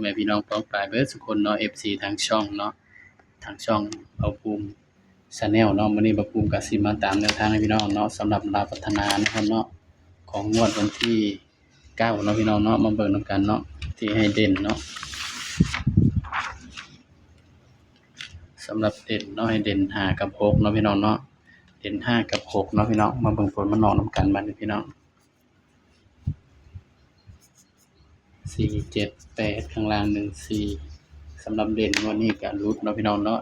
ແມ່ພີ່ນ້ອງປ້ອງປາຍເບິດສຸຄົນເນາະ ເອັຟຊີ ທາງຊ່ອງເນາະ ທາງຊ່ອງເບົາພູມ Channel ເນາະ. ມື້ນີ້ເບົາພູມກໍຊິມາຕາມແນວທາງໃຫ້ພີ່ນ້ອງເນາະ ສຳລັບລາວພັດທະນາເນາະ ຂອງງວດວັນທີເກົ້າເນາະ ພີ່ນ້ອງເນາະ. ມາເບິ່ງນຳກັນເນາະ ທີ່ໃຫ້ເດັ່ນເນາະ ສຳລັບເດັ່ນເນາະ ໃຫ້ເດັ່ນຫ້າກັບຫົກເນາະ ພີ່ນ້ອງເນາະ ເດັ່ນຫ້າກັບຫົກເນາະ ພີ່ນ້ອງ. ມາເບິ່ງຜົນມັນອອກນຳກັນບັດນີ້ ພີ່ນ້ອງ. ສີ່ເຈັດແປດ ຂ້າງລ່າງໜຶ່ງສີ່ ສຳລັບເດັ່ນງວດນີ້ກໍຫຼຸດເນາະ ພີ່ນ້ອງເນາະ.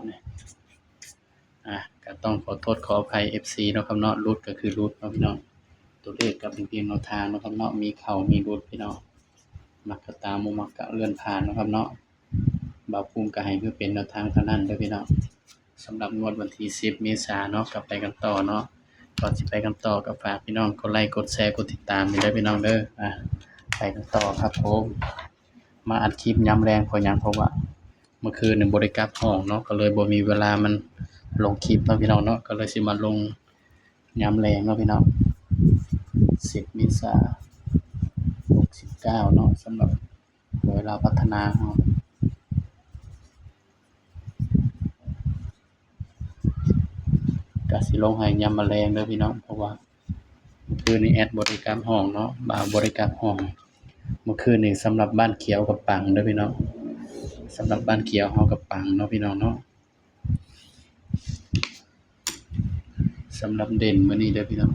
ອ່າ ກໍຕ້ອງຂໍໂທດຂໍອະໄພ ເອັຟຊີ ເນາະຄັບເນາະ ຫຼຸດກໍຄືຫຼຸດເນາະ ພີ່ນ້ອງ. ຕົວເລກກໍເປັນພຽງແນວທາງເນາະຄັບເນາະ ມີເຂົ້າມີຫຼຸດ ພີ່ນ້ອງ. ມັກກໍຕາມ ບໍ່ມັກກໍເລື່ອນຜ່ານເນາະຄັບເນາະ. ບ່າວພູມກໍໃຫ້ເພື່ອເປັນແນວທາງເທົ່ານັ້ນເດີ ພີ່ນ້ອງ. ສຳລັບງວດວັນທີສິບເມສາເນາະ ກໍໄປກັນຕໍ່ເນາະ. ກ່ອນຊິໄປກັນຕໍ່ ກໍຝາກພີ່ນ້ອງກົດໄລ ກົດແຊ ກົດຕິດຕາມໃຫ້ເດີ ພີ່ນ້ອງເດີ. ອ່າ ໄປກັນຕໍ່ຄັບຜົມ. ມາອັດຄລິບຍາມແລງເພາະຫຍັງ ເພາະວ່າເມື່ອຄືນນີ້ບໍ່ໄດ້ກັບຫ້ອງເນາະ ກໍເລີຍບໍ່ມີເວລາມັນລົງຄລິບເນາະ ພີ່ນ້ອງເນາະ. ກໍເລີຍຊິມາລົງຍາມແລງເນາະ ພີ່ນ້ອງ. ສິບເມສາ ຫົກສິບເກົ້າເນາະ ສຳລັບ ໂດຍລາວພັດທະນາເຮົາ ກະຊິລົງໃຫ້ຍາມມະແລງເດີພີ່ນ້ອງ ເພາະວ່າມື້ຄືນນີ້ແອດບໍ່ໄດ້ກັບຫ້ອງເນາະ ບ່າວບໍ່ໄດ້ກັບຫ້ອງ. ມື້ຄືນນີ້ສຳລັບບ້ານຂຽວກໍປັງເດີພີ່ນ້ອງ ສຳລັບບ້ານຂຽວເຮົາກໍປັງເນາະ ພີ່ນ້ອງເນາະ. ສຳລັບເດັ່ນມື້ນີ້ເດີພີ່ນ້ອງ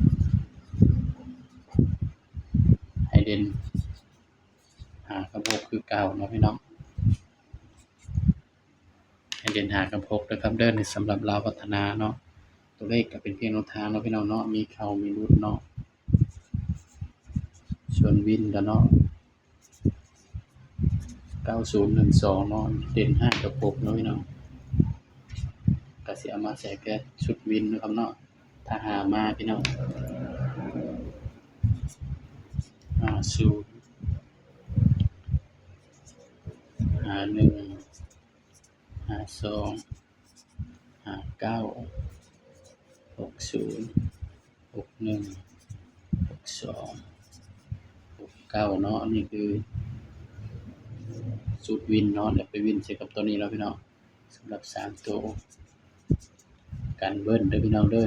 ໃຫ້ເດັ່ນ ຫ້າກັບຫົກຄືເກົ່າເນາະພີ່ນ້ອງ ໃຫ້ເດັ່ນຫ້າກັບຫົກເດີຄັບເດີ. ນີ້ສຳລັບລາວພັດທະນາເນາະ ຕົວເລກກໍເປັນພຽງແນວທາງເນາະພີ່ນ້ອງເນາະ ມີເຂົ້າມີຫຼຸດເນາະ. ສ່ວນວິນກໍເນາະ ເກົ້າສູນໜຶ່ງສອງເນາະ ເດັ່ນຫ້າກັບຫົກເນາະພີ່ນ້ອງ ກໍຊິເອົາມາໃສ່ແຕ່ຊຸດວິນເນາະຄັບເນາະ. ຖ້າຫາມາພີ່ນ້ອງ ຫ້າສູນ ຫ້າໜຶ່ງ ຫ້າສອງ ຫ້າເກົ້າ ຫົກສູນ ຫົກໜຶ່ງ ຫົກສອງ ຫົກເກົ້າເນາະ. ອັນນີ້ຄືສູດວິນເນາະ ແລ້ວໄປວິນໃສ່ກັບຕົວນີ້ເນາະພີ່ນ້ອງ. ສຳລັບສາມໂຕ ກັນເບິ້ນເດີພີ່ນ້ອງເດີ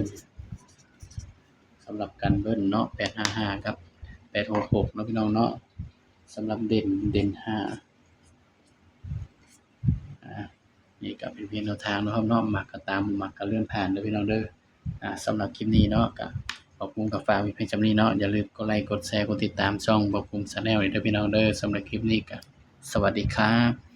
ສຳລັບກັນເບິ້ນເນາະ ແປດຫ້າຫ້າກັບແປດຫົກຫົກເນາະພີ່ນ້ອງເນາະ. ສຳລັບເດັ່ນ ເດັ່ນຫ້າ ອ່າ ນີ້ກໍເປັນພຽງແນວທາງເນາະຄັບເນາະ ມັກກໍຕາມ ບໍ່ມັກກໍເລື່ອນຜ່ານເດີພີ່ນ້ອງເດີ. ອ່າ ສຳລັບຄລິບນີ້ເນາະ ກໍ ບ່າວພູມກໍຝາກໄວ້ພຽງສ່ຳນີ້ເນາະ ຢ່າລືມກົດໄລ ກົດແຊ ກົດຕິດຕາມຊ່ອງບ່າວພູມ Channel ເດີພີ່ນ້ອງເດີ. ສຳລັບຄລິບນີ້ກໍສະຫວັດດີຄັບ.